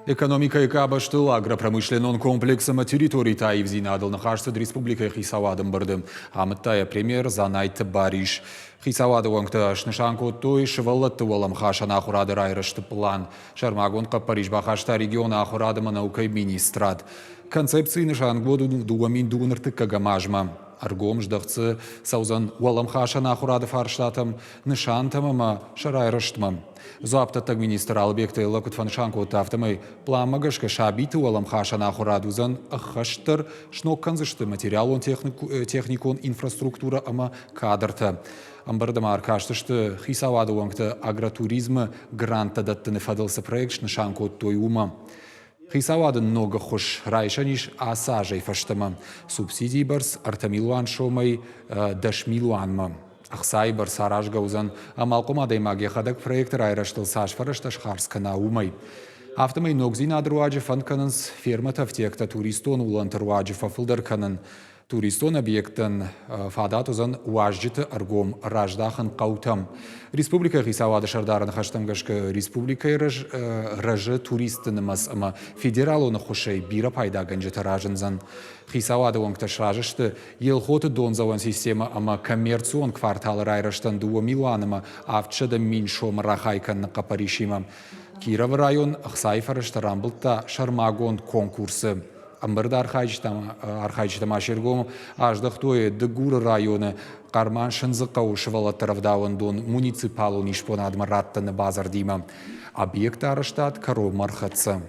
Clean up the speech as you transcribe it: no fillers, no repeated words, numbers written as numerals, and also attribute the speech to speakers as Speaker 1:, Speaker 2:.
Speaker 1: Экономикӕйы къабӕзтыл агропромышленнон комплекс ӕмӕ территориты аивдзинадыл ныхас цыд республикӕйы хицауады ӕмбырды, амыдта йӕ премьер Дзанайты Барис. Хицауады уӕнгтӕ снысан кодтой сывӕллӕтты уӕлӕмхасӕн ахуырады райрӕзты план. Сӕрмагонд хъӕппӕрис бахаста регионы ахуырад ӕмӕ наукӕйы министрад. Концепцийы нысангонд у 2002 ӕртыккӕгӕм азмӕ. Ӕргом здӕхт дзы цӕудзӕн уӕлӕмхасӕн ахуырады фарстатӕм, нысантӕм ӕмӕ сӕ райрӕзтмӕ. Дзуапдӕттӕг министр Алыбегты Эллӕ куыд фӕнысан кодта, афтӕмӕй пъланмӕ гӕсгӕ сабиты уӕлӕмхасӕн ахуырад уыдзӕн ӕххӕстдӕр, сног кӕндзысты материалон-техникон инфраструктурӕ ӕмӕ кадртӕ. Ӕмбырды ма ӕркастысты хицауады уӕнгты агротуризмы гранттӕ дӕттыны фӕдыл цы проект снысан кодтой, уымӕ. Хицауады ног ӕххуыс райсӕн ис ацы азӕй фӕстӕмӕ. Субсидийы бӕрц 3 милуан сомӕй 10 милуанмӕ. Ӕхцайы бӕрц аразгӕ уыдзӕн, амалхъом адӕймаг йӕхӕдӕг проекты райрӕзтыл цас фӕрӕзтӕ схардз кӕна, уымӕй. Афтӕмӕй ногдзинады руаджы фӕнд кӕнынц фермӕты ӕфтиӕгтӕ туристон улӕнты руаджы фӕфылдӕр кӕнын. Туристон объекттӕн фадат уыдзӕн уазджыты ӕргом раздахын хъӕутӕм. Республикӕйы хицауады сӕрдары ныхӕстӕм гӕсгӕ республикӕйы рӕзы туристты нымӕц ӕмӕ федералон ӕххуысӕй бирӕ пайдагӕнджытӕ разындзӕн. Хицауады уӕнгтӕ сразы сты Елхоты дондзӕуӕн системӕ ӕмӕ коммерцион кварталы райрӕзтӕн 2 милуан ӕмӕ 700 000 сомы рахай кӕныны хъӕппӕрисимӕ. Кировы район ӕхцайы фӕрӕзтӕ рамбылдта сӕрмагонд конкурсы. Ӕмбырды архайджытӕ ма се ргом аздӕхтой Дыгуры районы Хъарман-Сындзыхъӕуы сывӕллӕтты рӕвдауӕндон муниципалон исбонадмӕ раттыны бадзырдимӕ. Объекты арӕзтад кӕронмӕ ӕрхӕццӕ.